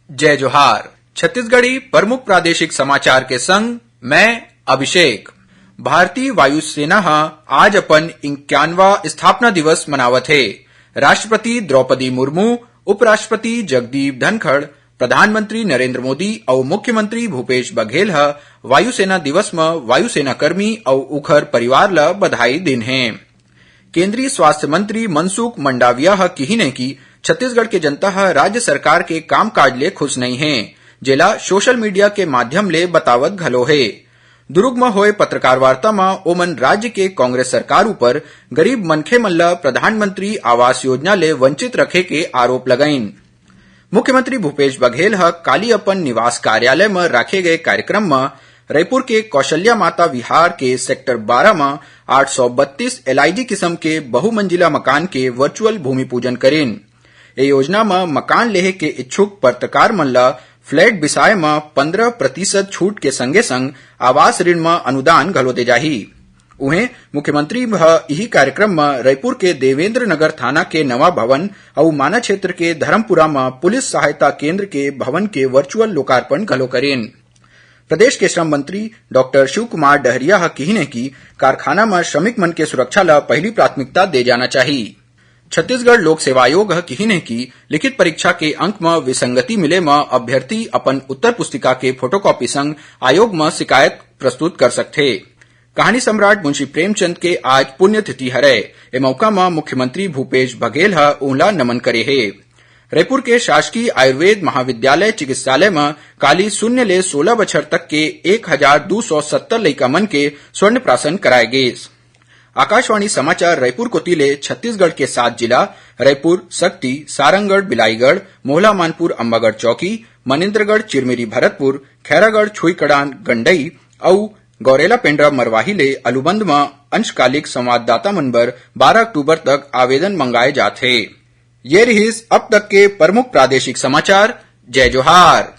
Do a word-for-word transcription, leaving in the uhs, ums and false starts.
जय जोहार। छत्तीसगढ़ी प्रमुख प्रादेशिक समाचार के संग मैं अभिषेक। भारतीय वायुसेना ह आज अपन इक्यावनवां स्थापना दिवस मनावत हे। राष्ट्रपति द्रौपदी मुर्मू, उपराष्ट्रपति जगदीप धनखड़, प्रधानमंत्री नरेंद्र मोदी अउ मुख्यमंत्री भूपेश बघेल ह वायुसेना दिवस म वायुसेना कर्मी अउ उखर परिवार ल बधाई दिन हे। केंद्रीय स्वास्थ्य मंत्री मनसुख मंडाविया ह किहिन हे कि छत्तीसगढ़ के जनता ह राज्य सरकार के कामकाज ले खुश नइ हे, जेला सोशल मीडिया के माध्यम ले बतावत घलो हे। दुर्ग म होए पत्रकार वार्ता म ओमन राज्य के कांग्रेस सरकार ऊपर गरीब मनखे मन ल प्रधानमंत्री आवास योजना ले वंचित रखे के आरोप लगाइन। मुख्यमंत्री भूपेश बघेल ह काली अपन निवास कार्यालय म राखे गए कार्यक्रम म रईपुर के कौशल्या माता विहार के सेक्टर बारह म आठ सौ बत्तीस एलआईजी किस्म के बहुमंजिला मकान के वर्चुअल भूमि पूजन करिन। ए योजना म मकान लेहे के इच्छुक पत्रकार मन ल फ्लैट बिसाए म पन्द्रह प्रतिशत छूट के संगे संग आवास ऋण म अनुदान घलो दे जाही। उहें, मुख्यमंत्री ह इही कार्यक्रम म रईपुर के देवेंद्र नगर थाना के नवा भवन अउ माना क्षेत्र के धर्मपुरा म पुलिस सहायता केंद्र के भवन के वर्चुअल लोकार्पण घलो करिन। प्रदेश के श्रम मंत्री डॉक्टर शिव कुमार डहरिया ह किहिन हे कि कारखाना म श्रमिक मन के सुरक्षा ल पहिली प्राथमिकता दे जाना चाही। छत्तीसगढ़ लोक सेवा आयोग ह किहिन हे कि लिखित परीक्षा के अंक म विसंगति मिले म अभ्यर्थी अपन उत्तर पुस्तिका के फोटोकॉपी संग आयोग म शिकायत प्रस्तुत कर सकथे। कहानी सम्राट मुंशी प्रेमचंद के आज पुण्यतिथि हरय। ए मौका म मुख्यमंत्री भूपेश बघेल ह ओला नमन करे हे। रईपुर के शासकीय आयुर्वेद महाविद्यालय चिकित्सालय म काली शून्य ले सोलह बछर तक के एक हजार दू सौ सत्तर लइका मन के स्वर्ण प्राशन कराए गिस। आकाशवाणी समाचार रईपुर कोति ले छत्तीसगढ़ के सात जिला रईपुर, सक्ती, सारंगढ़, बिलाईगढ़, मोहला मानपुर, अम्बागढ़ चौकी, मनेन्द्रगढ़, चिरमिरी भरतपुर, खैरागढ़, छुईकड़ान, गंडई अउ गौरेला पेंड्रा मरवाही ले अलूबंद म अंशकालिक संवाददाता मन बर बारह अक्टूबर तक आवेदन मंगाए जात हे। ये रिहिस अब तक के प्रमुख प्रादेशिक समाचार। जय जोहार।